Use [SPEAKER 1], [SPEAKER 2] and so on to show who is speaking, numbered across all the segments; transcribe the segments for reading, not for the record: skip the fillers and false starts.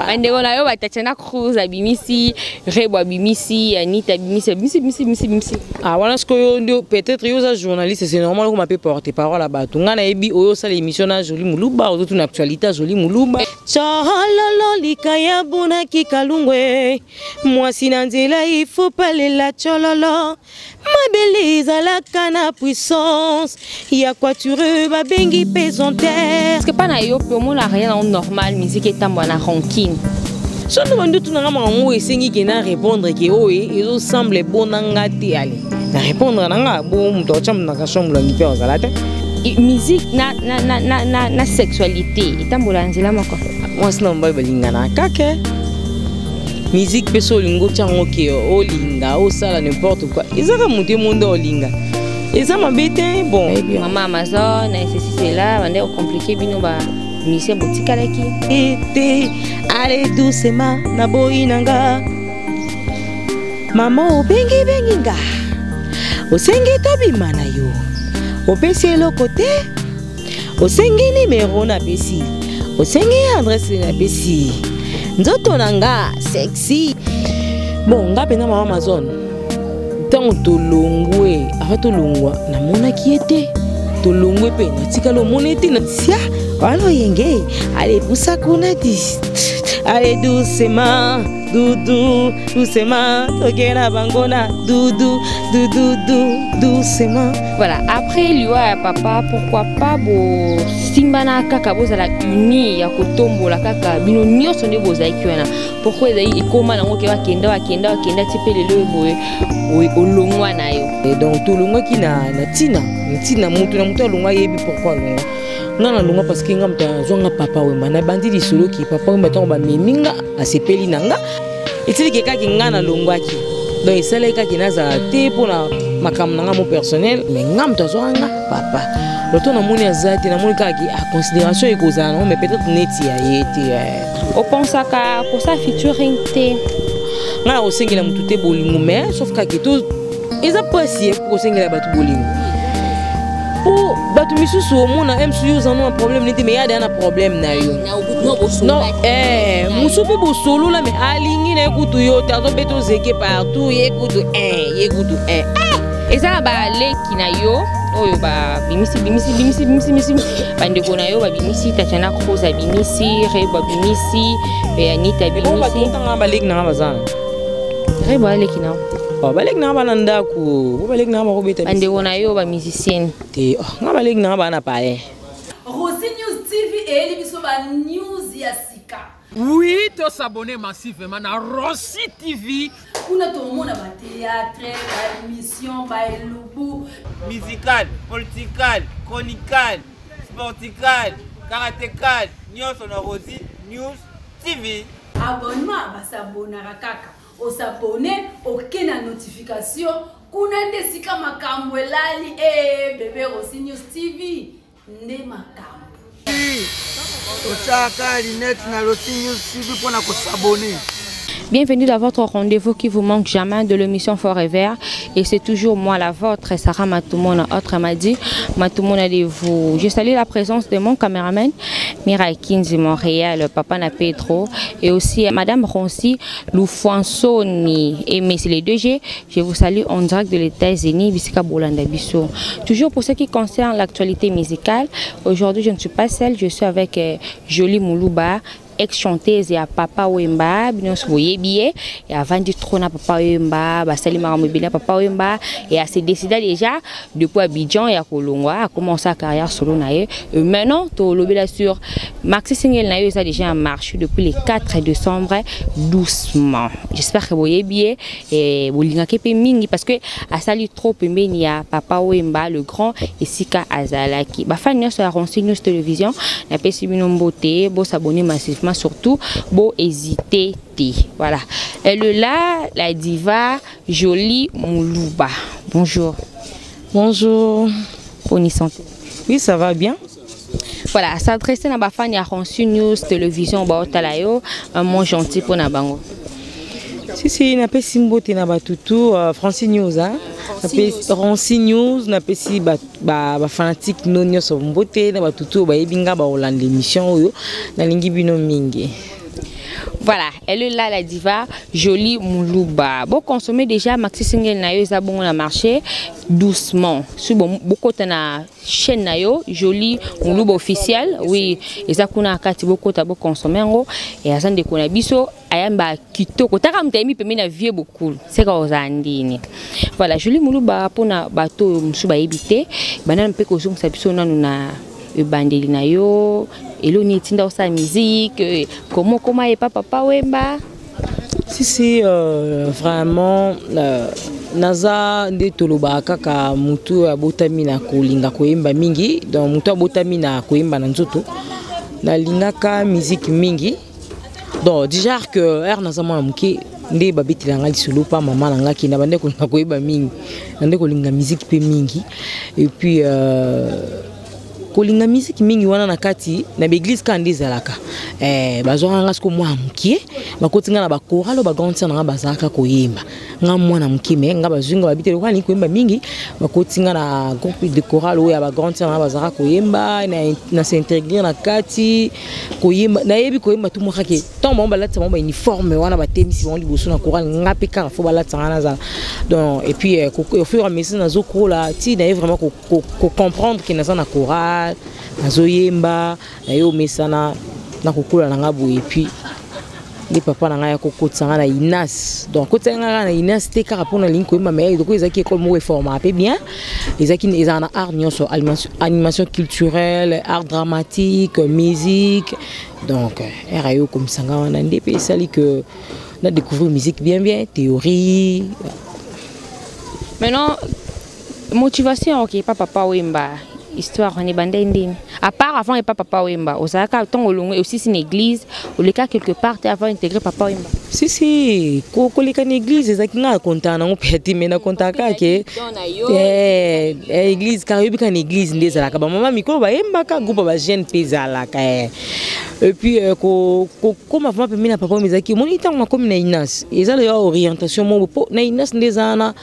[SPEAKER 1] Bandeko na yo batatiana Cruz abimisi, Rebo abimisi, Anita abimisi, abimisi, abimisi, abimisi, abimisi.
[SPEAKER 2] Ah, wana sikoyo nde peut-être yo oza journaliste, c'est normal okoma mpe porte parole ya bato. Ngai nayebi oyo osala émission na Joli Muluba, ozotuna actualité ya Joli Muluba. Chololo likaya bunaki kalungwe, mwasi na nzela ifupalela chololo. Mabele ezalaka na puissance ya quature babengi pesanteur.
[SPEAKER 1] Parce que pas na yo pe omona rien na normal musique etambola na rancune.
[SPEAKER 2] Soki bandi otuna nga makambo oyo esengi ke na répondre ke oyo ezosemble bo na nga te, ale na répondre na nga bo moto atya moto na kasho molangi mpe azala te.
[SPEAKER 1] Musique na, na, na, na, na, na sexualité etambola nzela moko.
[SPEAKER 2] Mwasi na mobali balingana kaka. Musique mpe so olingi otya yango ke olinga osala n'importe quoi, ezaka moto ye monde olinga eza mabe te. Bon,
[SPEAKER 1] mama Amazon na ceci cela bande ocompliquer bino ba musicien botikalaki
[SPEAKER 2] ete ale doucement naboyi na nga. Mama obengibengi nga, osengi tobima na yo, opesi eloko te, osengi nimero napesi, osengi adresse napesi, nzoto na nga sexy. Bon, nga mpenza mama Amazon, ntango tolongwe, ava tolongwa namonaki ye te, tolongwe mpe natikali omona ye te. Na sia wana oyenge ale pusa kuna ti ale doucement dudu doucement toke na bango na dudu dududu doucement.
[SPEAKER 1] Voilà, après liwa ya papa, pourquoi pas bosimbana kaka, bozala uni ya kotombola kaka bino nyonso nde bozalaki wana? Pourquoi ezali ekóma nango ke bakenda bakenda bakenda ti mpe lelo boye olongwa na yo?
[SPEAKER 2] Et donc tolongwaki na ntina ntina motu na motu alongwa ayebi pourquoi alongwa. Nga nalongwa parce que nga moto azwanga Papa Wemba. Nabandi lisolo ki Papa Wemba, ntango bamemi nga asepeli na nga, etiliki kaki nga nalongwaki. Donc esalaki kaki nazala te mpona makambo na nga mo personnel, mais nga moto azwaka nga papa loto namoni aza te, namoni kaka ki considération ekozala nango, mais peut-être neti ya ye te.
[SPEAKER 1] Opensaka kosala featuring te?
[SPEAKER 2] Nga na kosengela motu te bolingo, mais sauf kaki to eza mpasi ye kosengela bato bolingo, mpo bato misusu omona msu oza na problème neti, mais yada na problème na yo non, mosu mpe bosolola, mais alingi na ye kutu yo te, azobeta ozeke partout, ye kutu ye kutu.
[SPEAKER 1] Eza na baleki na yo oyo babimisi bimisi bimisi bimisi bimisi, bandeko na yo babimisi, Tatiana Cruz abimisi, Rebo abimisi, Anita abimisi.
[SPEAKER 2] Otanga baleki nanga baza na
[SPEAKER 1] Rebo aleki na yo?
[SPEAKER 2] Baleki nanga bana ndako bo, baleki nanga bakobeta.
[SPEAKER 1] Bandeko na yo bamusicienne?
[SPEAKER 2] Te, nga baleki nanga bana palais.
[SPEAKER 3] Rosy News TV eyeli biso ba news ya sika.
[SPEAKER 4] Oui, tos'abonner massivement na Rossi TV.
[SPEAKER 3] Kuna tomona bathéâtre, baémission, baelubu.
[SPEAKER 5] Musical, political, chronical, sportical, karatécal, nyonso na Rosy News TV.
[SPEAKER 3] Abonnement, basabonaka kaka osabonner, oke na notification, kuna nde esika makambo elali. E bebe, Rosy News TV nde makambo.
[SPEAKER 6] Totiaka lunette na Rosy News TV mpona kos'abonner.
[SPEAKER 1] Bienvenue dans votre rendez-vous qui vous manque jamais de l'émission Forever. Et c'est toujours moi, la vôtre, Sarah Matoumona, autre m'a dit, Matoumona de vous. Je salue la présence de mon caméraman, Mirai Kinzi Montréal, Papa Na Pedro, et aussi Madame Ronsi Loufansoni et messieurs les 2G. Je vous salue en direct de l'États-Unis, Bissika Bolanda Bisso. Toujours pour ce qui concerne l'actualité musicale, aujourd'hui je ne suis pas seule, je suis avec Jolie Moulouba, ex-chanteuse ya Papa Wemba. Bino nyonso boyebi ye, avandi trop na Papa Wemba, basali makambo ebele ya Papa Wemba et ase décida déjà depuis Abidjan ya kolongwa, akomencer sa carrière solo na ye. Et maintenant tolobela sur maxi single na ye eza déjà en marche depuis le 4 décembre, doucement. J'espère que boyebi ye et bolingaki mpe mingi parce que asali trop pembeni ya Papa Wemba le grand esika azalaki. Bafani nyonso ya Ronsi News Télévision, napesi bino mbote, bos'abonner massivement, surtout bo hésiter te. Voilà, elle est là, la diva Jolie Moulouba. Bonjour.
[SPEAKER 2] Bonjour.
[SPEAKER 1] Boni santé?
[SPEAKER 2] Oui, ça va bien.
[SPEAKER 1] Voilà, s'adresser na bafani ya Ronsi News Télévision baotala yo, un mot gentil mpona bango.
[SPEAKER 2] Si si, napesi mbote na batutu Franci News, hein? Napesi Ronsi News, napesi bafanatique no nyonso mbote na batutu oyo bayebi nga, baolanda émission oyo, nalingi bino mingi.
[SPEAKER 1] Voilà, elle est là la diva, Jolie Muluba. Bon consommer déjà maxi single na yo eza bongo na marché doucement. Su bon beaucoup na chaîne na yo Jolie Muluba officiel. Oui, eza kuna kati bokota bo consommer ngo et aza ndeko na biso ayamba kitoko. Taka mutayemi pembeni na vieux beaucoup. C'est ka ozala ndini. Voilà, Jolie Muluba pona bato musu bayebi te, banana mpe kozongisa biso nanu na ebandeli na yo eloni etinda osala musique comment okoma epa Papa Wemba?
[SPEAKER 2] Si si, vraiment naza nde tolobaka kaka motu oyo abotami na kolinga koyemba mingi. Donc motu abotami na koyemba na nzoto, nalingaka musique mingi. Donc déjà que ere naza mwana moke nde babetelanga lisolo pa mama na nga ke na bande kolinga koyeba mingi, na nde kolinga musique mpe mingi. Et puis kolinga musique mingi wana na kati na baeglise kaka nde ezalaka, bazwaka nga siko mwana moke, bakoti nga na bakorale oyo bagrande sœur na nga bazalaka koyemba. Nga mwana moke, me nga bazwi nga, babiteli lokola nalingi koyemba mingi, bakoti nga na groupe de chorale oyo ya bagrande sœur na nga bazalaka koyemba. Na s'intégrer na kati koyemba, nayebi koyemba tu moko kake. Ntango bango balatisa bango bauniforme wana, batemisi bango liboso na chorale, nga mpe kaka fo balatisa nga nazala. Donc et puis au fur et à mesure nazokola ti naye vraiment kocomprendre ke naza na chorale, nazoyemba, naye omesana na kokola na nga boye. Et puis nde papa na ngai akokotisa nga na INAS. Donc akotisa nga kaka na INAS te kaka mpona alingi koyemba, mais eloko ezalaki école moko eformaka mpe bien, ezalaki ezalaka na art nyonso, animation culturelle, art dramatique, musique. Donc ere aye okomisa nga wana nde mpe esali que na découvrir musique bien bien, théorie.
[SPEAKER 1] Maintenant, motivation, ok, pas Papa Wemba, histoire wana ebanda ndeni? À part avant epa Papa Wemba, ozalaka ntongo olongwe osisi na église, oleka quelque part te avant intégrer Papa Wemba?
[SPEAKER 2] Si si, koleka na église ezalaki nga nakontaka nango mpe te, me nakontaka kaka ke église kaka oyebi kaka na église nde ezalaka bamama mikolo bayembaka, groupe ya bajeune mpe ezalaka. Et puis kokóma vraiment pembeni na Papa Wemba ezalaki, omoni, ntango nakomi na INAS, eza leya orientation moko mpo na INAS nde eza wana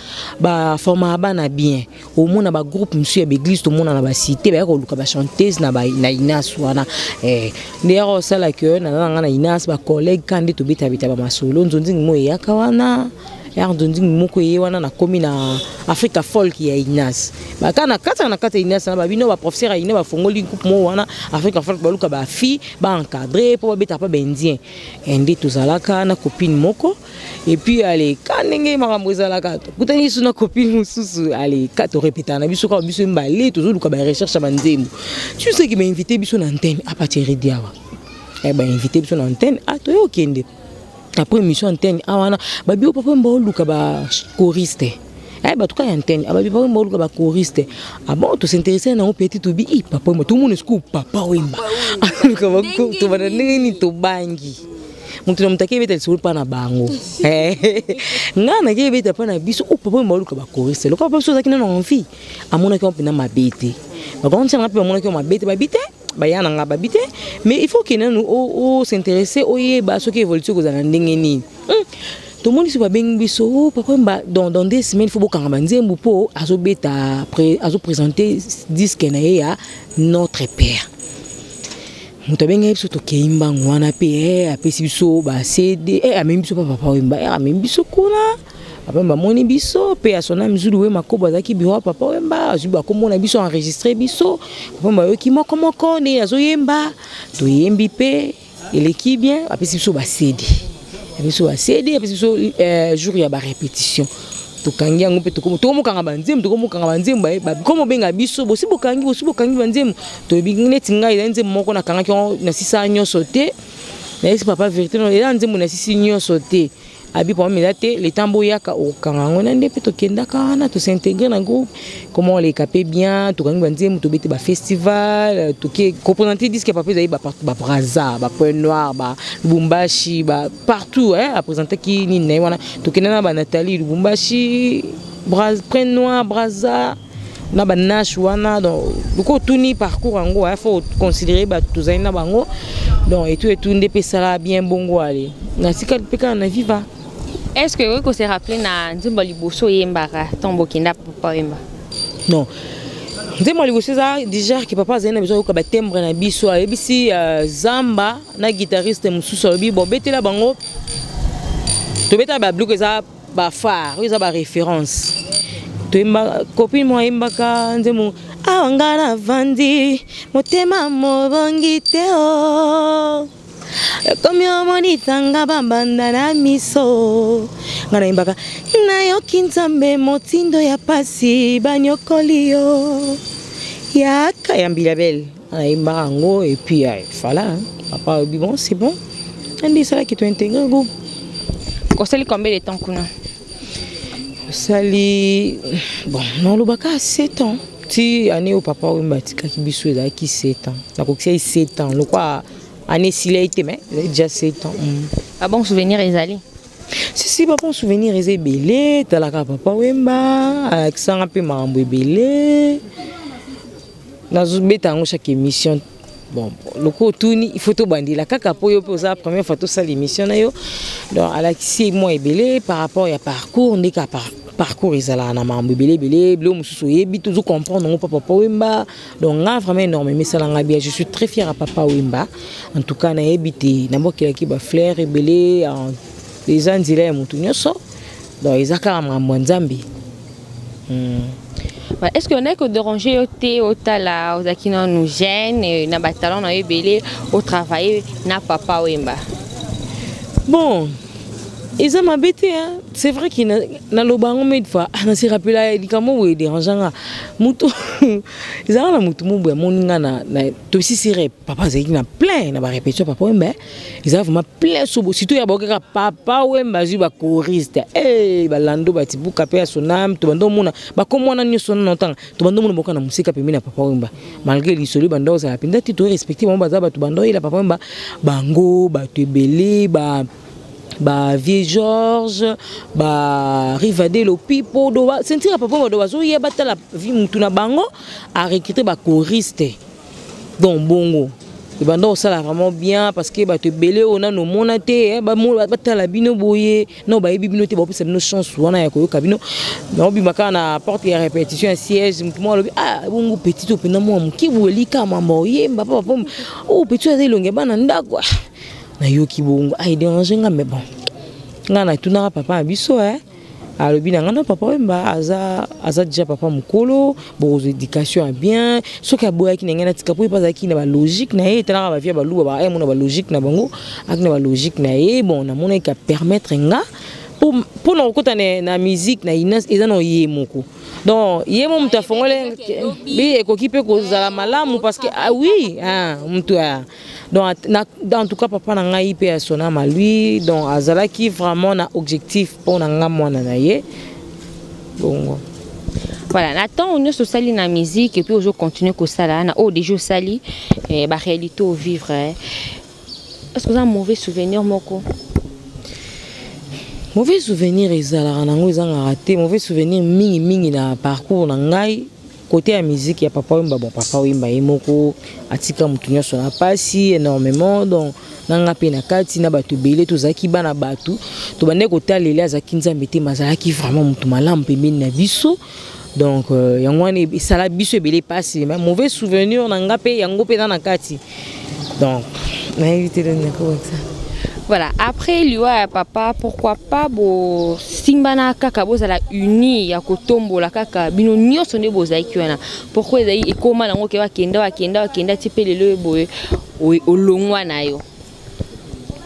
[SPEAKER 2] baformaka bana bien. Omona bagroupe mosusu ya baeglise, tomona na bacité baya koluka bachanteuse na INAS wana. Nde yaka kosala ke naza na nga na INAS, bacollègue ka nde tobetabeta bamasolo, nzonzingi mo eyaka wana yaka, nzonzingi moko eye wana. Nakomi na Africa Folk ya INAS, baka na kati ya INAS na babino baprofesseur ya INAS bafongoli groupe moko wana Africa Folk, baluka bafille baencadre mpo babetaka mpa baindien. Nde tozalaka na copine moko. Et puis ale ka ndenge makambo ezalaka, tokutani biso na copine mosusu, ale ka torepetaka na biso kaka biso mibale, tozoluka barecherche ya banzembo. Tu sais ke bainvite biso na antenne a partir awa, bainvite biso na antenne a toye okende après émission antenne awa wana, babi o Papa Wemba oluka bachoriste. Bato kaka ya antenne ababi Papa Wemba oluka bachoriste. Ah bon, tos'intéresse nango peti, tobi i Papa Wemba, tomona esiko Papa Wemba aluka tobanda ndenge nini. Tobangi moto na moto akebeta lisolo mpa na bango, ngai nakebeta mpa na biso o Papa Wemba oluka bachoriste. Lokola papa biso ozalaki nano envie, amonaki yango mpena mabe te, bakontianga mpe bamonaki yango mabe te, babi te, baya na nga babi te, mais il faut ke nanu os'intéresse, oyeba soki évolution ekozala ndenge nini. Tomoni so babengi biso o Papa Wemba dans 2 semaines faut bokanga banzembo mpo azobeta, azoprésente disque na ye ya Notre Père. Moto abengaki biso, tokei mbangu wana mpe apesi biso baCD, amemi biso mpa Papa Wemba. Amemi biso kuna, Papa Wemba amoni biso mpe asona mizulu we makobo azalaki bureau ya Papa Wemba, azwi bakombo na biso, enregistre biso. Papa Wemba ayoki moko moko nde azoyemba, toyembi mpe eleki bien. Apesi biso baCD, apesi biso baCD, apesi biso jour ya barépétition. Tokangi yango mpe tokomokanga banzembo, tokomokanga banzembo, komobenga biso bosi bokangi, bosi bokangi banzembo. Toyebi neti ngai eza nzembo moko nakangaki yango nasisa nyonso te. Nayesi papa vérité, eza nzembo nasisi nyonso te. Abi problème eza te, le temps boyaka okokanga yango na nde mpe tokendaka wana, tos'intégrer na groupe, comment oleka mpe bien. Tokangi banzembo, tobeti bafestival, toke koprésente disque ya papa, ezali babraza, bapoint noir, balubumbashi, partout aprésentaki nini na ye wana. Tokenda na banathalie, Lubumbashi, Point Noir, Braza na banache wana. Donc loko otuni parcours yango, faut considérer bato tozali na bango. Donc etu etu nde mpe esala bien bongo, ale natikali mpe kaka na Viva.
[SPEAKER 1] Est ce que okoki kose rappeler na nzembo ya liboso oyembaka ntango bokenda Papa Wemba?
[SPEAKER 2] Non. Nzembo ya liboso eza déjà ke papa azali na besoin ayoka batimbre na biso. Ayebisi Zamba na guitariste mosusu, alobi bon, betela bango, tobetala babiloko eza bafare, oyo eza baréférence. Toyemba, copine mo ayembaka nzembo awa nga navandi, motema mobongi te o ekomi omonisanga bambanda na miso. Nga nayembaka nayoki Nzambe motindo ya pasi banyokoli yo yaka ya Mbilabel, nayembaka yango. Et puis voilà, papa alobi bon, c'est bon, andi esalaki tointégrer groupe.
[SPEAKER 1] Osali combien de temps kuna?
[SPEAKER 2] Osali, bon, nalobaka 7 ans ti année oyo papa oyo batikaki biso, ezalaki 7 ans. Nakokisaki 7 ans lokwa année esila ye te, mais ezalaki déjà 7 ans.
[SPEAKER 1] Babon souvenir ezali?
[SPEAKER 2] Si si, babon souvenir eza ebele. Talaka papa Wemba alakisanga mpe makambo ebele, nazobeta yango chaque émission. Bon, loko otuni, il faut tobandela kaka mpo yo mpe oza première fois tosala émission na yo. Donc alakisi mwa ebele par rapport ya parcours, ndeka parcours ezalaka na makambo ebele ebele, biloko mosusu oyebi, tozo comprendre yango mpa papa Wemba. Donc nga vraiment énormément esalanga bien, je suis très fier à papa Wemba. En tout cas nayebi te, nabokelaki bafleur ebele, eza nzela ya motu nyonso, donc eza kaka makambo ya Nzambe.
[SPEAKER 1] Est ce que onaki kodéranger yo te, otala ozalaki nanu jeune na batalent na yo ebele, otravaille na papa Wemba?
[SPEAKER 2] Bon, eza mabe te. C'est vrai que naloba yango mille fois, nasi rappela likambo boye edérangeanga mutu. Ezalaka na motu mo boye amoni nga na tosisi rep, papa azalaki na plein na barépétition. Papa Wemba ezala vraiment plein sobo, surtout ya baokeka papa Wemba azwi bachoriste balando batibuka mpe ya sonam. Tobanda omona bakombo wana nyonso wana na ntanga, tobanda omona boka na mosika pembeni na papa Wemba, malgré lisolo banda ozala mpenza te. Torespecte bango, baza bato banda oyela papa Wemba, bango bato ebele, ba vieux Georges, ba Rivadelo Pipo, do ba sentira papa do bazoya batala vi mutu na bango a recruter ba choriste. Donc bongo ebanda kosala vraiment bien, parce que bato ebele oyo nano omona te, batala bino boye no bayebi bino te, baopesa bino chance wana ya koyoka bino. Naobima kaka na porte ya répétition ya siège, motu moko alobi: "Ah bongo petit oyo mpenza mwa moke boye, elika mamba oyemba papa oyo, petit oyo aza elongi ya bana ndako." Nayoki bongo, ah, edérange nga, mais bon, nga natunaka papa na biso, alobi na nga no, papa Wemba aza déjà papa mokolo, bokozwa éducation ya bien. Soki aboyaki na ngai natika, po ye mpe azalaki na balogique na ye, etalaka bavie ya baluba, baayamona balogique na bango, aki na balogique na ye. Bon, namonaki ka permettre nga mpo na kokota na musique na Inas, eza na ye moko. Donc ye mo moto afongole bi ekoki mpe kozala malamu, parce que ah, oui, ah, moto ah. Donc en tout cas papa na ngai mpe ya sonama lui, donc azalaki vraiment na objectif mpo na nga mwana na ye bongo.
[SPEAKER 1] Voilà, na ntango nyonso osali na musique et puis ozocontinue kosala na oyo déjà osali, baréalité ovivre, est ce que oza mauvais souvenir moko?
[SPEAKER 2] Mauvais souvenir ezalaka nango, ezangaka te. Mauvais souvenir mingimingi na parcours na ngai côté ya musique ya papa Wemba. Bon, papa Wemba ye moko atika motu nyonso na pasi énormément. Donc na nga mpe na kati na bato ebele, tozalaki bana bato, tobandaki kotalela, azalaki Nzambe te, ma azalaki vraiment motu malamu pembeni na biso. Donc yango wana esala biso ebele mpasi. Mauvais souvenir na nga mpe yango mpe eza na kati, donc nayebi te nakobakisa.
[SPEAKER 1] Voilà, après liwa ya papa, pourquoi pas bosimbana kaka, bozala uni ya kotombola kaka bino nyonso nde bozalaki wana? Pourquoi ezali ekóma nango ke bakenda bakenda bakenda ti mpe lelo boye olongwa na yo?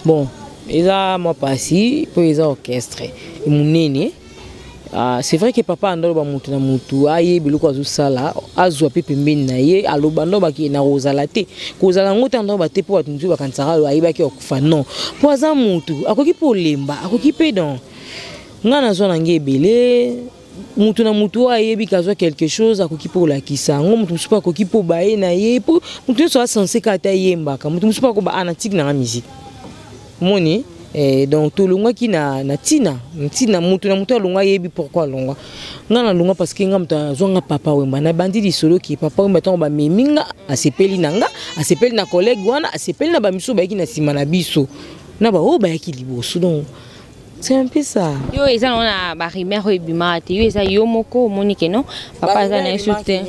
[SPEAKER 2] Bon, eza mwa pasi mpo eza orchestre monene. Ah, c'est vrai que papa andoloba mutu na mutu ayebi eloko azosala, azwa mpe pembeni na ye, aloba ndo baki na kozala te, kozala yango te, andoloba te mpo bato mosusu bakanisaka ayebaki akufa. Non, mpo aza mutu, akoki mpe olemba, akoki mpe. Donc ngai nazwa na ngai ebele, mutu na mutu oyo ayebi kazwa quelque chose, akoki mpe kolakisa yango. Mutu mosusu mpe akoki mpo baye na ye, mpo mutu nyonso asense kaka te ayembaka. Mutu mosusu mpe akoba anatike nanga musique omoni. Donc tolongwaki na ntina ntina, mutu na mutu alongwa ayebi pourquoi alongwa. Nga nalongwa parce que nga moto azwanga papa Wemba, nabandi lisolo ki papa Wemba ntango bamemi nga, asepeli na nga, asepeli na collègue wana, asepeli na bamisu bayaki na nsima na biso na baoyo bayaki liboso. Donc C'est un peu ça.
[SPEAKER 1] Yo eza nango na ba rumeur oyo ebimaka te. Yo eza yo moko omoni ke non papa aza na ye su te.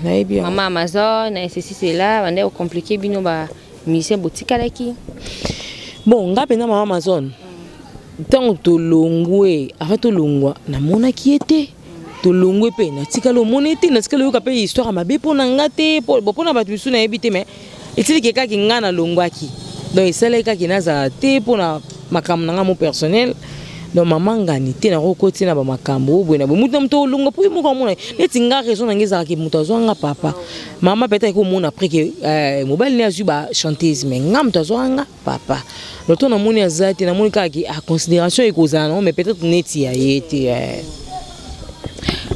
[SPEAKER 2] Nayebi yango.
[SPEAKER 1] Mama Amazon na ceci cela banda ko compliquer bino ba musicien botikalaki.
[SPEAKER 2] Bon, nga mpenza mama Amazon ntango tolongwe, avant tolongwa namonaki ye te. Tolongwe mpe natikali omona ye te, natikali oyoka mpe histoire ya mabe mpo na nga te, mpo na bato misusu nayebi te, mais etiliki kaka nga nalongwaki. Donc esalaki kaka nazala te mpo na makambo na nga mo personnel. Donc mama ngani te nakokoti na bamakambo oyo boye na boye, moto na moto olongwa mpo ye moko amona neti nga raison na nga ezalaka moto azwa nga papa. Mama peut-être akomona après que mobali ne azwi ba chanteuse, mais nga moto azwa nga papa. Donc to namoni aza te, namoni kaka ke a considération ekozala nango, mais peut-être neti ya ye te.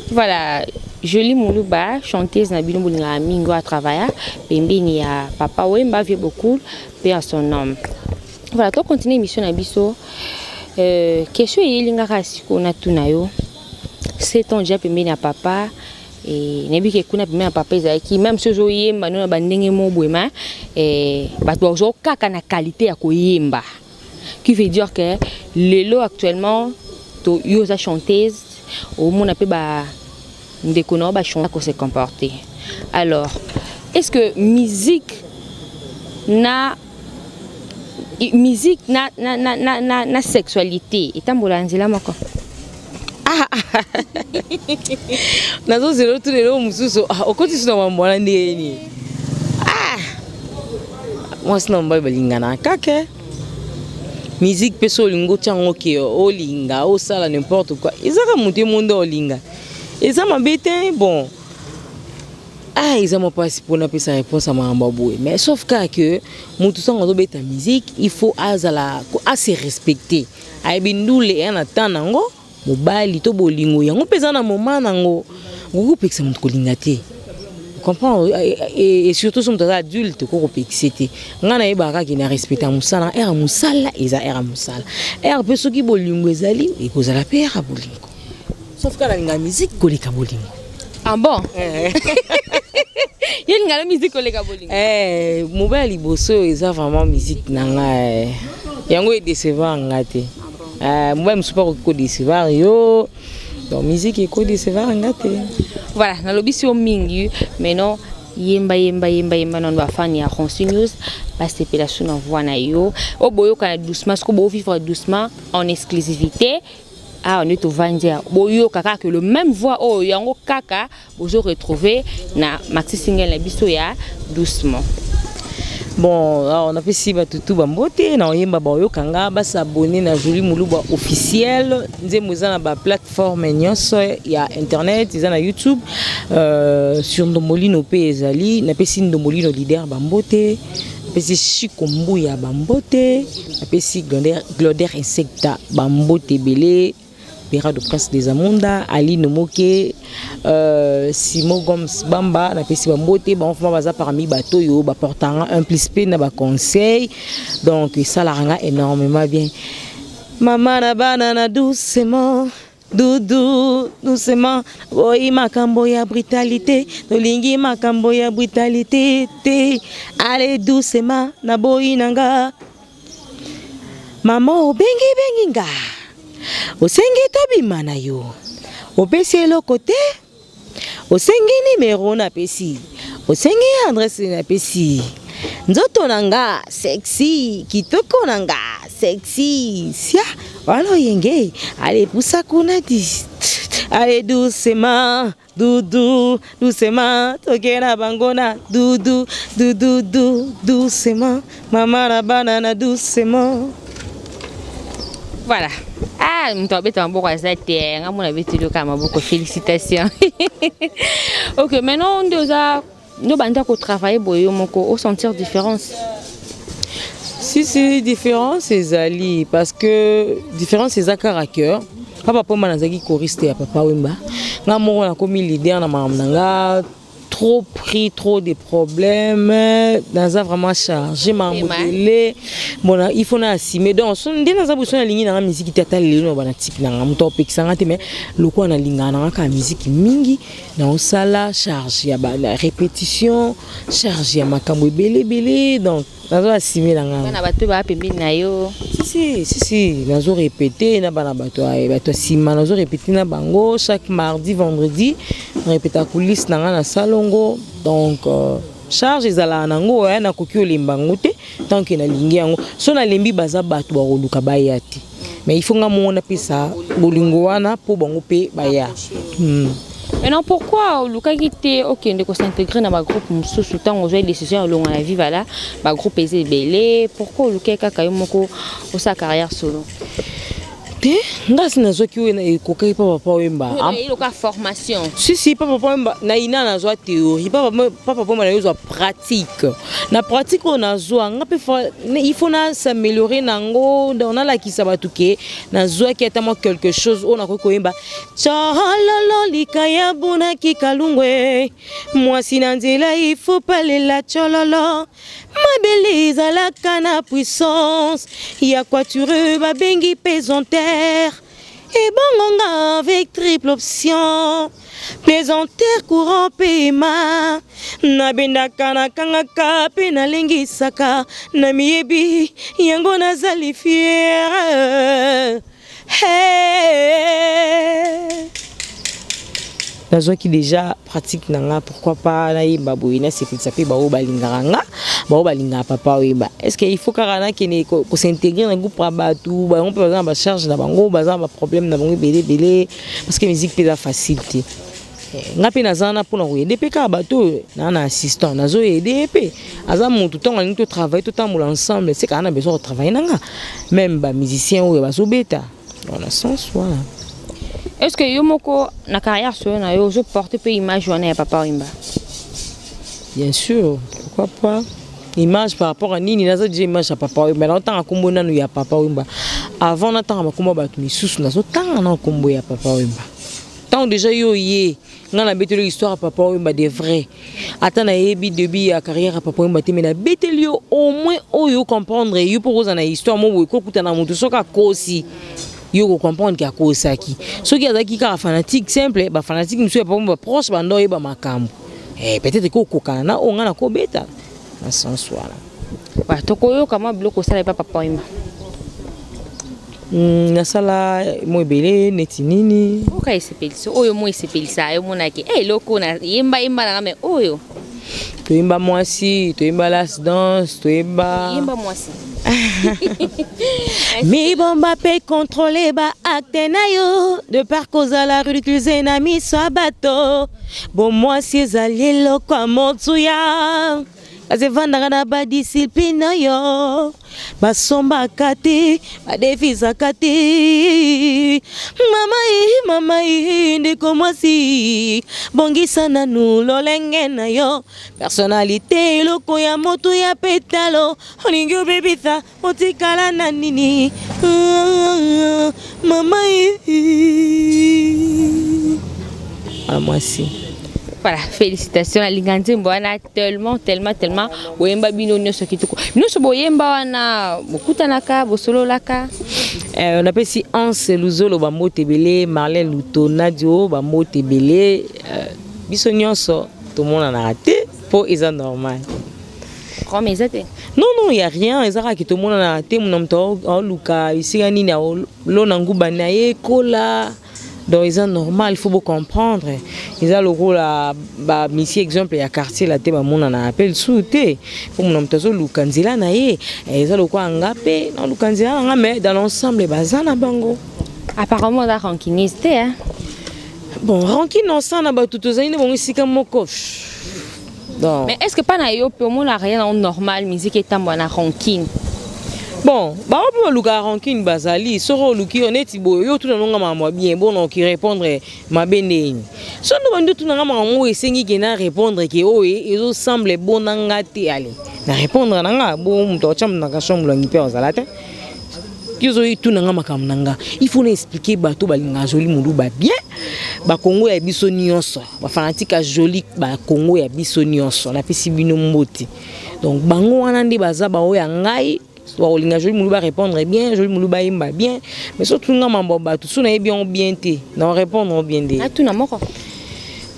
[SPEAKER 1] Voilà, Jolie Muluba, chanteuse na bino bolinga mingo à travailler pembeni ya papa Wemba vieux beaucoup paix à son nom. Voilà, to continuer émission na biso. Question eyelinga kaka sikoyo na tuna yo. 7 ans déjà pembeni ya papa et nayebi ke kuna pembeni ya papa ezalaki même si ozoyemba no na bandenge mo boye ma, bato bazo kaka na qualité ya koyemba. Qui veut dire que lelo actuellement to yo oza chanteuse omona pe ba ndeko na yo ba chanter ko se comporter. Alors, est-ce que musique na musique na na na na na, na sexualité etambola nzela moko?
[SPEAKER 2] Ah, nazozela otuna eloko mosusu. Ah, okoti so na mambo wana ndenge nini? Ah, mwasi na mobali balingana kaka. Musique mpe so olingi otia yango ke olinga osala n'importe quoi, ezaka moto ye monde olinga eza mabe te. Bon, ah, eza mwa mpasi mpona apesa réponse ya makambo ya boye, mais sauf kaka ke motu ntango azobeta musique il faut azala ase respecter, ayebi ndule eya na temps nango, mobali to bolingo yango mpe eza na moment nango, okoki kopekisa moto kolinga te. Comprends? Et surtout soki moto aza adulte okoki kopekisa te. Ngai nayebaka kaka na respecta mosala, ere ya mosala eza ere ya mosala, ere mpe soki bolingo ezali ekozala mpe ere ya bolingo, sauf kaka nalinga musique koleka bolingo.
[SPEAKER 1] Ah bon? Ye lingala musique koleka bolingo.
[SPEAKER 2] Mobali ya liboso oyo eza vraiment musique na ngai, yango edecevoir nga te. Mobali mosusu mpe akoki kodecevoir yo, donc musique ekodecevoir nga te.
[SPEAKER 1] Voilà, nalobisi yo mingi, mais non, yemba yemba yemba yemba nano bafani ya Ronsi News basepela so na voix na yo. Oyo boyoka doucement, soki bovivre doucement en exclusivité, awa nde tovandi awa, boyoka kaka que le même voix oyo yango kaka bozo retrouver na maxi single na biso ya doucement.
[SPEAKER 2] Bon, alors on a fait si batutu bambote na oyemba baoyoka nga basabonner na Jolie Muluba officiel, nzembo eza na ba plateforme nyonso ya internet, eza na YouTube, sur Ndombolino pe ezali, napesi Ndombolino leader bambote, napesi Chico Mbuya bambote, napesi Gloder Insecta bambote ebele, Pera de Prince des Amunda, Ali Nomoke, Simon Gomes Bamba, napesi bambote, ba enfant baza parmi bato yo ba portanga un plus P na ba conseil. Donc ça la ranga énormément bien. Mama na bana na doucement, doudou doucement, boyi makambo ya brutalité, tolingi makambo ya brutalité te. Allez doucement na boyi nanga. Mama obengi bengi nga. Osengi tobima na yo. Opesi eloko te. Osengi numéro napesi. Osengi adresse napesi. Nzoto na nga sexy, kitoko na nga sexy. Sia, wana oyenge. Allez pusa kuna di. Allez doucement, doudou, doucement, toke na bango na doudou, doudou, doudou, doucement. Mama na bana na doucement.
[SPEAKER 1] Voilà. Ah, moto abeta maboko aza te. Nga mona abeti loka maboko. Félicitations. Ok, maintenant nde oza ndo banda ko travailler boye yo moko, o sentir différence?
[SPEAKER 2] Si, si, différence ezali, parce que différence eza kaka cœur. Papa Pomba nazalaki choriste ya Papa Wemba. Nga moko nakomi leader na makambo na nga, trop pris, trop de problèmes, naza vraiment chargé, ma modélé. Bon, il faut na assumer. Donc, so nde naza boso na lingi na musique te ata lelo na bana type na nga moto opekisa nga te, mais lokola na linga na nga ka musique mingi, na osala charge ya ba la répétition, charge ya makambo ebele ebele. Donc Nazo assumer na nga.
[SPEAKER 1] Bana bato ba pembeni na yo.
[SPEAKER 2] Si si si si, nazo répéter na bana bato ya bato nsima, nazo répéter na bango chaque mardi, vendredi, répéter coulisse na nga na salongo. Donc charge ezalaka nango oya, nakoki olemba yango te tant que nalingi yango. So nalembi, baza bato bakoluka baya te, mais il faut nga moko napesa bolingo wana mpo bango mpe baya.
[SPEAKER 1] Maintenant, pourquoi olukaki te okende kos'intégrer na bagroupe mosusu ntango ozwa décision ya olongwa na Viva La? Bagroupe eza ebele, pourquoi olukaki kaka yo moko osala carrière solo?
[SPEAKER 2] Te, nga si nazwaki oyo ekokaki mpa Papa Wemba.
[SPEAKER 1] Eloka formation.
[SPEAKER 2] Si si, pa Papa Wemba na ina nazwa théorie, pa Papa Wemba nayozwa pratique. Na pratique oyo nazwa nga mpe il faut na s'améliorer nango. Donc nalakisa bato ke nazwaki ata mwa quelque chose oyo nakoki koyemba. Tsololo likaya bunaki kalungwe, mwasi na nzela ifo palela tsololo, mabele ezalaka na puissance ya quature, babengi pesanteur. Ebongo nga avec triple option, pesanteur, courant, pema, nabendaka, nakangaka mpe nalengisaka na miyebi yango, nazali fière. Hey! Nazwaki déjà pratique na nga, pourquoi pas nayemba boye, nasepelisa mpe baoyo balingaka nga, baoyo balingaka Papa Oyemba. Est ce que il faut kaka nakende kos'intégrer na groupe ya bato? Bango mpe baza na bacharge na bango, baza na baproblème na bango ebele ebele, parce que musique mpe eza facile te. Nga mpe naza wana mpona koaider mpe kaka bato oyo naa na assistant, nazoaider ye mpe aza motu. Ntango alingi totravaille, totambola ensemble, se kaka na besoin kotravaille na nga, même bamusicien oyo bazobeta dans na sens wana.
[SPEAKER 1] Est ce que yo moko na carrière solo na yo ozoporte mpe image wana ya Papa Wemba?
[SPEAKER 2] Bien sûr, pourquoi pas? Image par rapport à nini? Naza déjà image ya Papa Wemba. Naotanga nkombo nanu ya Papa Wemba avant natanga bakombo ya bato misusu. Nazotanga na nkombo ya Papa Wemba. Ntango déjà yo ye ngai nabeteli histoire ya Papa Wemba de vrai, ata nayebi début ya carrière ya Papa Wemba te, mais nabeteli yo au moins oyo comprendre yo mpo kozala na histoire mo boye, kokutana moto soki akosi yo kocomprendre ke akosaki. Soki azalaki kaka fanatique simple, bafanatique mosusu ya Papa Wemba baproche banda oyeba makambo, peut-être kokokana na oyo ngai nakobeta na sens wana.
[SPEAKER 1] Ouais, tokoyoka mwa biloko osala epa Papa Wemba.
[SPEAKER 2] Nasala mo ebele neti nini?
[SPEAKER 1] Oka esepelisa oyo mo esepelisa yo, monaki eloko na yemba yemba nanga me oyo.
[SPEAKER 2] Toyemba mwasi, toyemba last dance, toyemba
[SPEAKER 1] Yemba mwasi.
[SPEAKER 2] Mibomba mpe contrôle baacte na yo, de par kozala ridiculise na miso ya bato. Bomwasi ezali eloko ya motuya, kasi evandaka na badiscipline oyo basombaka te, badefisaka te. Mama i, mama i, ndeko mwasi, bongisa nanu lolenge na yo, personnalité eloko ya motu ya petalo. Olingi obebisa, otikala na nini? Ah, mama i, ah, mwasi.
[SPEAKER 1] Voilà, félicitations. Nalinga nzembo wana tellement, tellement, tellement. Boyemba bino nyonso kitoko, nyonso boyemba wana, bokutanaka, bosololaka?
[SPEAKER 2] Napesi Anse Luzolo bambote ebele, Marlin Luto, Nadio bambote ebele. Biso nyonso tomonanaka te mpo eza normal.
[SPEAKER 1] Rome eza te?
[SPEAKER 2] Non non, ya rien, eza kaka tomonanaka te. Mona moto aoluka esika nini aolona nguba na ye ekola, donc eza normal, il faut bocomprendre. Eza lokola bamisi exemple ya quartier la te, bamonana mpe lisusu te mpo mona moto azoluka nzela na ye. Eza lokola nga mpe naoluka nzela na nga, mais dans l'ensemble baza na bango.
[SPEAKER 1] Apparemment oza rancuniste te, hein?
[SPEAKER 2] Bon, rancune osala na bato tozali nde bango esika moko. Donc
[SPEAKER 1] Mais est ce que mpa na yo mpe omona rien nango normal, musique etambola na rancune?
[SPEAKER 2] Bon, bango mpe balukaka rancune, bazali. Soki oluki yo neti boye, yo otuna nonga makambo ya bien, bona oki répondre mabe ndeni. So ndo bandi otunanga makambo oyo esengi ke na répondre ke oyo ezosemble bona nga te, ale na répondre na nga bo moto akotya moto na kasho molangi mpe azala te. Yo ozotunanga makambo na nga, il faut na expliquer bato balingaka Joli Moluba bien, bakongo ya biso nyonso, bafanatike ya Joli, bakongo ya biso nyonso, napesi bino mbote. Donc bango wana nde baza baoyo ya ngai bakolinga Joli Moluba répondre bien, Joli Moluba yemba bien. Mais so tunga mambo ya bato, so nayebi yango bien te, na répondre bien nde.
[SPEAKER 1] Natuna moko.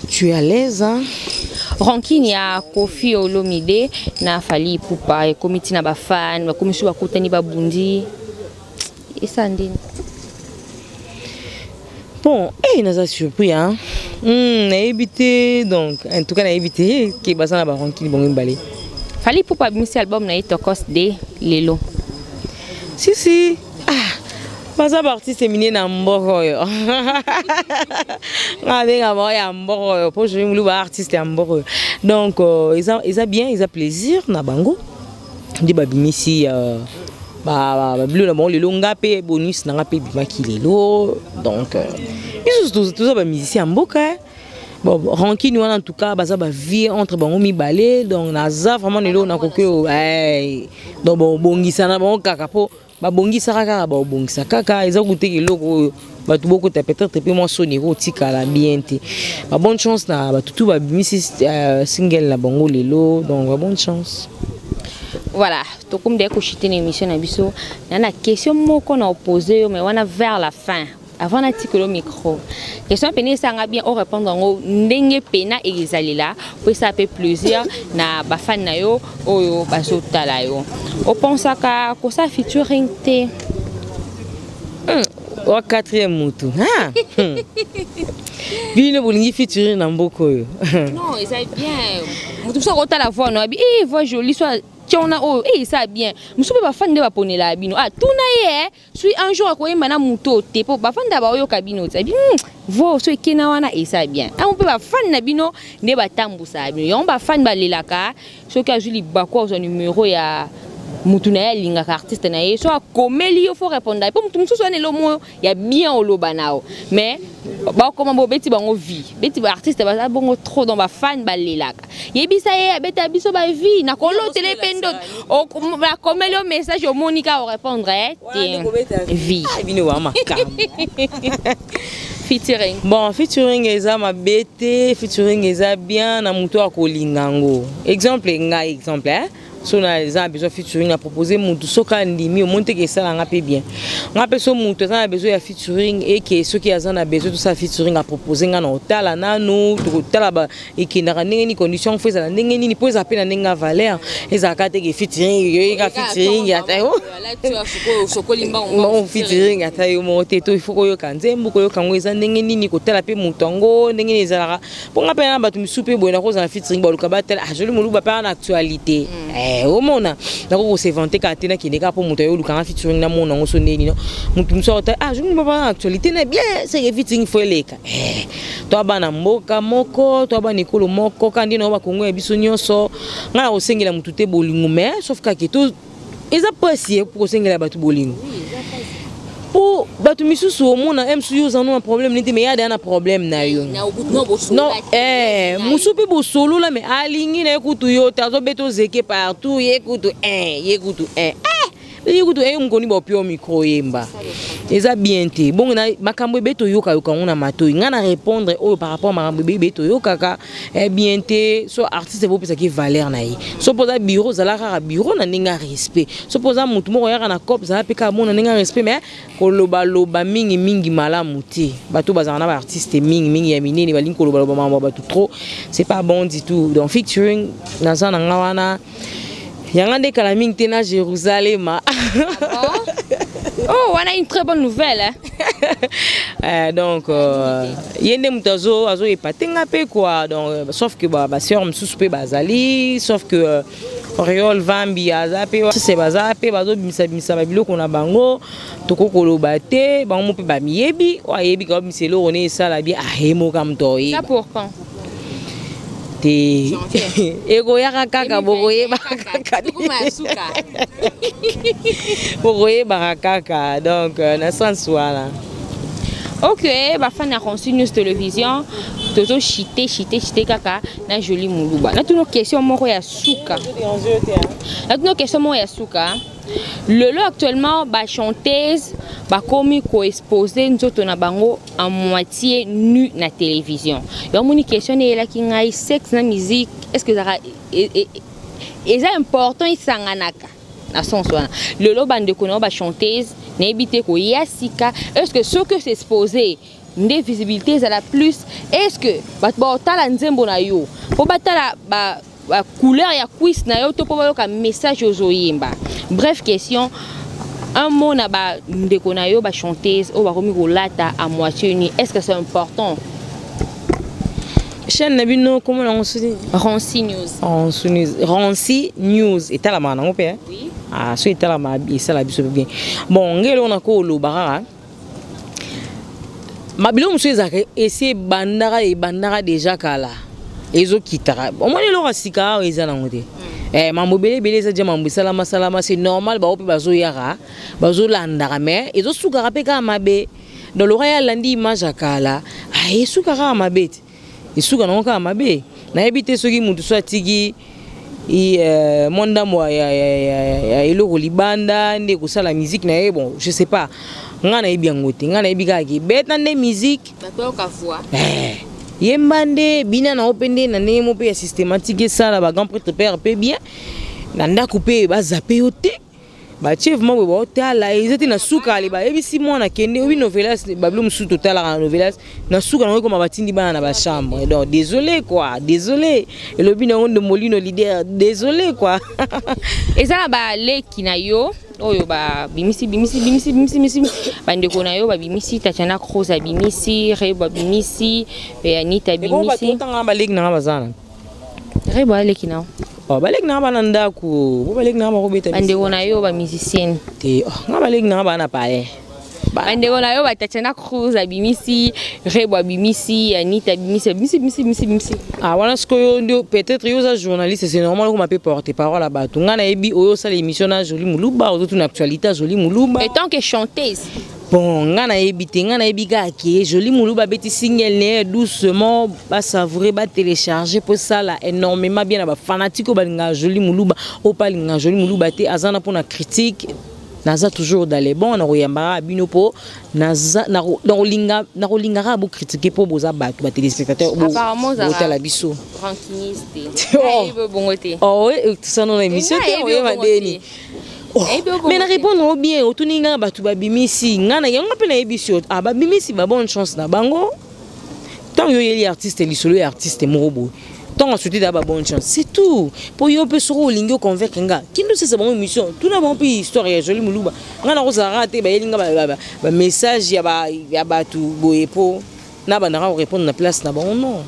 [SPEAKER 2] Tu es à l'aise, hein?
[SPEAKER 1] Rancune ya Koffi Olomide na Fally Ipupa ekomi ti na ba fan, bakomi so bakutani babundi. Esa ndeni.
[SPEAKER 2] Bon, eh naza surpris hein. Nayebi te donc en tout cas nayebi te ke baza na ba rancune bango mibale.
[SPEAKER 1] Fally Ipupa abimisi album na ye Tokos de lelo.
[SPEAKER 2] Si si. Ah, baza ba artiste mine na mboka oyo. Nga benga bango ya mboka oyo po je mulu ba artiste ya mboka oyo. Donc euh, eza eza bien, eza plaisir na bango. Nde babimisi euh, ba ba bilo na bango lelo nga pe bonus na nga pe bimaki lelo. Donc euh, biso toza ba musicien ya mboka. Bon, rancune wana en tout cas baza ba vie entre bango mibale donc naza vraiment lelo nakoki hey. Donc bon bongisa na bango kaka po babongisaka kaka babongisa kaka eza kuteka eloko oyo bato bokota peut-être mpe mwa soni ekotikala bien te. Ba bonne chance na bato tu babimisi single na bango lelo donc ba bonne chance.
[SPEAKER 1] Voilà, tokomi d'ailleurs kochite na émission na biso na na question moko na opposé yo mais wana vers la fin avant natikelo micro question pene esanga bien orépondre yango ndenge pena ezalela po esala mpe plaisir na bafani na yo oyo bazotala yo. Opensaka kosala featuring te?
[SPEAKER 2] Wa quatrième mutu. Ah. Bino bolingi featuring na mboka oyo.
[SPEAKER 1] Non, eza bien. Moto mosusu akotala voix no abi eh voix jolie so tiona oyo eh eza bien. Mosusu mpe bafani nde baponela bino. Ah tuna ye eh soki un jour akoyemba na moto te po bafani nde baoyoka bino te. Abi vo so ekena wana eza bien. Yango mpe bafani na bino nde batambusaka bino. Yango bafani balelaka soki azwi libaku azwa numero ya mutu na ye alingaka artiste na ye so akomeli yo faut répondre po mutu mosusu wana elo moko ya bien oloba na yo mais bakoma bo beti bango vie beti ba artiste baza bongo trop donc bafani balelaka yebisa ye abeta biso ba vie nakolotela mpe ndo nakomeli yo message omoni ka orépondre te vie.
[SPEAKER 2] Bino ba makambo.
[SPEAKER 1] Featuring.
[SPEAKER 2] Bon, featuring eza mabe te, featuring eza bien na mutu akolinga yango. Exemple ngai exemple hein. So na eza na besoin featuring na proposer mutu soki andimi omoni te ke esala nga mpe bien. Nga mpe so mutu aza na besoin ya featuring eke soki aza na besoin tosala featuring apropose nga na otala nanu tokotala ba ekendaka ndenge nini condition fo ezala ndenge nini po ezala mpe na ndenge ya valeur ezalaka te ke featuring yoyeka featuring ata yo featuring ata yo moko te to il faut koyoka nzembo koyoka yango eza ndenge nini kotala mpe moto yango ndenge nini ezalaka mpo nga mpe na bato misusu mpe boye nakozala featuring baluka batala ah Jolie Moluba mpe na actualité omona nakoki kosevante kaka te nakende kaka mpo moto ayolukanga featuring namona yango so ndeni no moto mosusu akotala ah Jolie Moluba na actualité na bien seke featuring fo eleka to bana mboka moko to bana ekolo moko kaka nde na bakongo ya biso nyonso ngai na kosengela motu te bolingo mais sauf kaka to eza mpasi po kosengela bato bolingo po bato misusu omona msu yo oza na problème nete mais yada na problème na yo non mosusu mpe bosolola mais alingi na ye kutu yo te azobeta ozeke partout ye kutu ye kutu ye kutu ye mokoni baopio micro oyemba eza bien te bongo na makambo ebele toyokayoka yango na matoi ngai na répondre oyo par rapport makambo ebele ebele toyokaka bien te so artiste bopesaki valeur na ye so mpo oza bureau ozala kaka bureau na ndenge ya respect so mpo oza motu moko oyaka na cop zala mpe kaka mona ndenge ya respect mais kolobaloba mingimingi malamu te bato bazalaka na baartiste mingimingi ya minene balingi kolobaloba makambo ya bato trop c'est pas bon du tout. Donc featuring naza na nga wana yanga nde kala mingi te na Jérusalem.
[SPEAKER 1] Oh, wana une très bonne nouvelle hein?
[SPEAKER 2] Donc ye nde moto azoyeba te nga mpe quoi donc sauf que basœur mosusu mpe bazali sauf que Oriol Vambi aza mpe se baza mpe bazobimisabimisa babiloko na bango tokoki koloba te bango mo mpe bamiyebi oyo ayebi ka babimisa eloko ne esala bien ayemoka moto
[SPEAKER 1] oyeba. Ça pour quand?
[SPEAKER 2] Te ekoyaka kaka bokoyebaka kaka bokoyebaka kaka donc na sens wana.
[SPEAKER 1] Ok, bafani ya Ronsi News Télévision tozo chite chite chite kaka na Jolie Moluba. Natuna question moko ya suka, natuna question moko ya suka. Lelo actuellement bachanteuse bakomi koexpose nzoto na bango en moitié nu na télévision. Yo moni question eyelaki ngai sexe na musique est ce que ezalaka eza important esanganaka na sens wana? Lelo bandeko na yo bachanteuse nayebi te koya sika est ce que soki osexpose Nde visibilité ezala plus. Est-ce que bato baotala nzembo na yo mpo batala ba, ba couleur ya cuisse na yo to mpo bayoka message ozoyemba? Bref, question, un mot na bandeko na yo bachanteuse oyo bakomi kolata à moitié nu, est ce que c'est important?
[SPEAKER 2] Chaîne na bino, kombo nango soki?
[SPEAKER 1] Ronsi News.
[SPEAKER 2] Ronsi News, Ronsi News etalamaka nango mpe?
[SPEAKER 1] Oui.
[SPEAKER 2] Ah, so etalamaka, esala biso bien. Bon, ngai eloko nako oloba kaka, mabilo mosusu ezalaka esi ebandaka déjà kala, ezokitaka. Omoni, eloko ya sika awa eza nango te. Mambo ebele ebele eza dia, mambo esalama salama, c'est normal. Bao mpe bazoyaka, bazolandaka, mais ezosukaka mpe kaka mabe. Donc loka ye alandi image ya kala, esuka kaka mabe te, esuka nango kaka mabe. Nayebi te soki motu so atiki mwa ndambo ya eloko libanda nde kosala musique na ye. Bon, je sais pas, ngai nayebi yango te. Ngai nayebi kaka ke beta nde musique, yemba nde, bina na yo mpe nde na ndenge mo mpe ya systématique, esala bagrand prêtre père mpe bien na ndako mpe bazape yo te. Batie vraiment boye, baotala eza te. Na suka ale bayebisi mwana kende obi novelas, babilo mosusu totalaka na novelas, na suka nango ekoma batindi bana na bachambre. Donc désolé quoi, désolé, elobi nango Ndomolino leader, désolé quoi.
[SPEAKER 1] Eza na baleki na yo oyo babimisi, bimisi, bimisi, bimisi, bimisi, bandeko na yo babimisi, Tatiana Cruz abimisi, Rebo abimisi, Anita abimisi.
[SPEAKER 2] Otanga baleki nanga baza na
[SPEAKER 1] Rebo aleki na yo?
[SPEAKER 2] Oh, baleki nanga bana ndako bo, baleki nanga bakobeta.
[SPEAKER 1] Bandeko na yo bamusicienne.
[SPEAKER 2] Te, oh, nga baleki nanga bana palais.
[SPEAKER 1] Bandeko na yo, batatiana Cruz abimisi, Rebo abimisi, Anita abimisi, abimisi, bimisi, bimisi, bimisi.
[SPEAKER 2] Ah, wana sikoyo nde peut-être yo oza journaliste, c'est normal okoma mpe porte parole ya bato. Ngai nayebi oyo osala émission na Joli Moluba, ozotuna actualité ya Joli Moluba.
[SPEAKER 1] En tant que chanteuse.
[SPEAKER 2] Bon, ngai nayebi te. Ngai nayebi kaka ke Joli Moluba abeti single na ye doucement, basavoure, batélécharge mpo esala énormément bien na bafanatike oyo balingaka Joli Moluba. Oyo mpe alingaka Joli Moluba te, aza na mpona critique. Naza toujours dans les bons, nakoyambaka bino mpo nakolinga kaka bokritike mpo boza bato, batéléspectateur botala biso.
[SPEAKER 1] Bongo te.
[SPEAKER 2] Tosano na émission te, oyeba deni. Mais na répondre o bien, otuni nga bato babimisi, nga na yango mpe nayebisi yo. Ah, babimisi, ba bonne chance na bango. Ntango yo oyeli artiste lisolo ya artiste moko boye, ntango asuti da, ba bonne chance, c'est tout. Mpo yo mpe soki olingi oconvaincre nga, kindi osesa bango émission, tuna bango mpe histoire ya Joli Moluba. Nga nakozala kaka te bayeli nga bamessage ya bato boye mpo na bandaka korépondre na place na bango, non.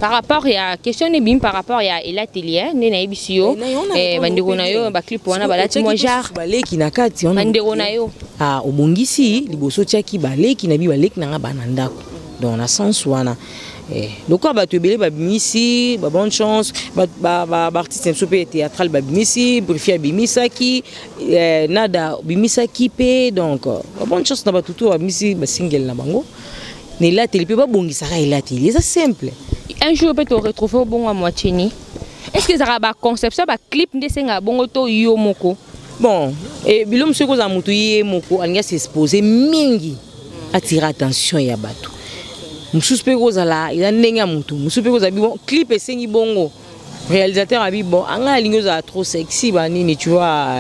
[SPEAKER 1] Par rapport ya question ebimi, par rapport ya elateli, nde nayebisi yo, bandeko na yo baclip wana balati mwa genre.
[SPEAKER 2] Baleki na kati.
[SPEAKER 1] Bandeko na yo.
[SPEAKER 2] Ah, obongisi liboso otiaki baleki na bi, baleki nanga bana ndako. Donc na sens wana, lokola bato ebele babimisi, ba bonne chance, baartiste mosusu mpe théâtral babimisi, Brifi abimisaki, Nada bimisaki mpe. Donc ba bonne chance na bato to babimisi basingele na bango na elateli mpe babongisaka elateli, eza simple.
[SPEAKER 1] Un jour mpe toretrouve obongo ya moitié ni, est ce que ezalaka baconception baclip nde esengaka bongo to yo moko?
[SPEAKER 2] Bon, bilo mosusu ekozala motu ye moko alingi as'expose mingi, atire attention ya bato mosusu. Mpe kozala eza ndenge ya motu mosusu mpe kozala bon, clip esengi bongo, réalisateur abi bon, anga alingi ozala trop sexy, banini, tu vois,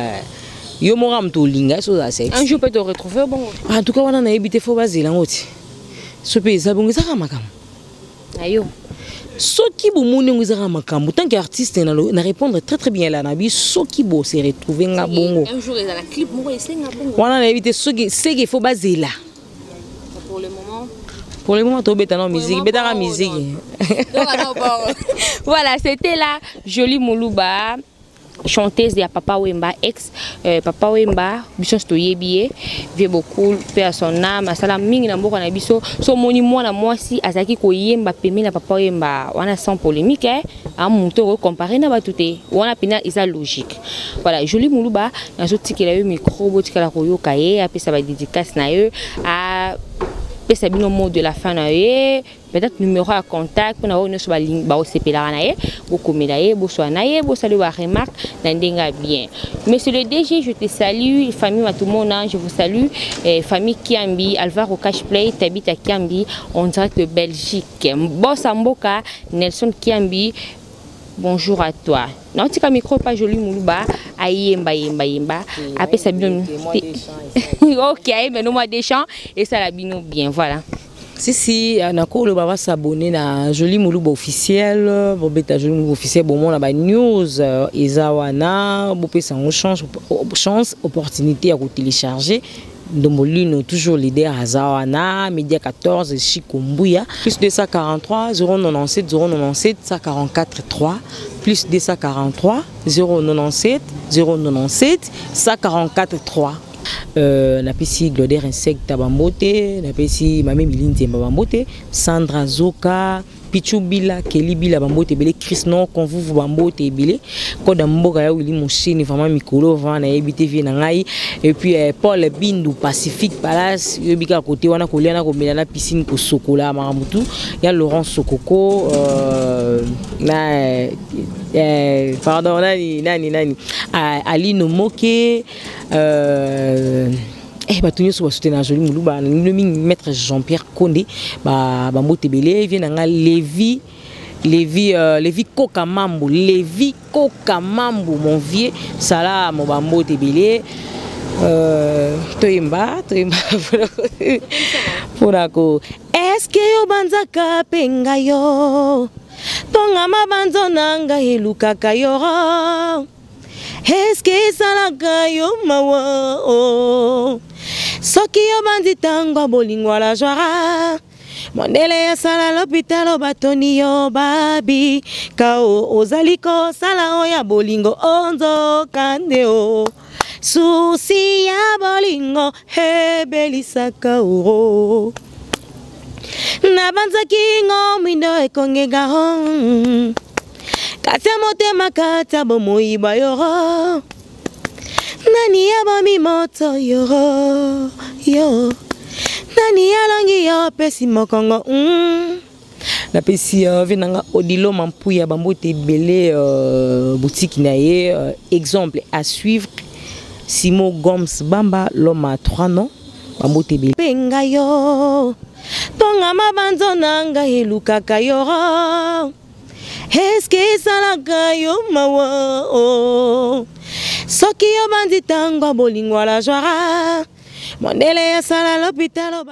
[SPEAKER 2] yo moko ya moto olinga so ozala sexy.
[SPEAKER 1] Un jour mpe toretrouve bongo?
[SPEAKER 2] En tout cas wana nayebi te, fo bazela yango ti so mpe eza bongo, ezaka makambo
[SPEAKER 1] na yo.
[SPEAKER 2] Soki bomoni yango, ezaka makambo. Tant que artiste na répondre très très bien la na bi, soki bo se retrouve nga bongo.
[SPEAKER 1] Un jour ezala clip moko esenga bongo.
[SPEAKER 2] Wana nayebi te, soki seke fo bazela.
[SPEAKER 1] Pour le moment.
[SPEAKER 2] Pour le moment tobeta na musique, betaka musique.
[SPEAKER 1] Voilà, c'était la Jolie Moluba, chanteuse ya Papa Wemba, ex Papa Wemba. Biso nyonso toyebi ye, vie beaucoup mpe ya son âme. Asala mingi na mboka na biso. So omoni mwana mwasi azalaki koyemba pembeni na Papa Wemba wana, sans polémique, eh, amutu okocompare na bato te, wana mpena eza logique. Voilà, Jolie Moluba, nazotikela yo micro, botikala koyoka ye, apesa badédicace na ye, apesa bino mot de la fin na ye, peut-être numéro ya contact mpona oyo nyonso baosepelaka na ye, bokomela ye, boswana na ye, bosali baremarque na ndenge ya bien. Monsieur le DG, je te salue. Famille Matumona, je vous salue. Famille Kiambi, Alvaro Cashplay, Tabita Kiambi en direct de Belgique, Boss Mboka Nelson Kiambi, bonjour à toi. Naotika micro pa Joli Muluba, ayemba, yemba, yemba, apesa bino. Ok, ayemba no mwa des chants, esala bino bien. Voilà.
[SPEAKER 2] Si si, nakoloba basabone na Joli Moluba officiel, bobeta Joli Moluba officiel, bomona ba news eza wana, bopesa yango chance, chance opportunité ya kotélécharger. Ndombolino toujours leader aza wana, Media 14 Chico Mbuya, plus 243 097 097 144 3, plus 243 097 097 144 3. Napesi Gloder Insecte bambote, napesi Mame Milinzemba bambote, Sandra Zoka, Pichu Bila, Kelly Bila bambote ebele, Chris Non Convuvu bambote ebele, Koda Mboka ya Willy Mosheni vraiment mikolo vraiment nayebi te vie na ngai, et puis Paul Bindu Pacifique Palace yobi kaka côté wana kolia na komela na piscine kosokola makambo tu ya Laurent Sokoko, na pardon, nani nani nani, Aline Moke, bato nyonso basoutenir Joli Moluba, nalingi mingi maître Jean-Pierre Condé, bambote ebele, vie na nga Levi Levi, Levi Koka Mambo, Levi Koka Mambo, mon vieux Salah, mo bambote ebele. Toyemba toyemba mpona ko eske obanzaka mpe ngai yo mponga mabanzo na ngai elukaka yo, eske esalaka yo mawa oh. Soki obandi ntango ya bolingo ala joara mondele asala lopitalo batoni yo babi kao ozali kosala oyo ya bolingo onzoka nde o susi ya bolingo ebelisaka oro nabanzaki ngo mwindo ekongega o kati ya motema kati ya bomoi bwa yoro nani abomi moto yoro yo nani alongi yo pesi mokongo. Napesi vie na nga Odilo Mampuya bambote ebele, boutique na ye, exemple à suivre, Simo Goms Bamba, l'homme à trois noms, bambote ebele mpe ngai yo mponga mabanzo na ngai elukaka yo, eske esalaka yo mawa oh. Soki obandi ntango ya bolingo ala joara mondele asala lopitalo.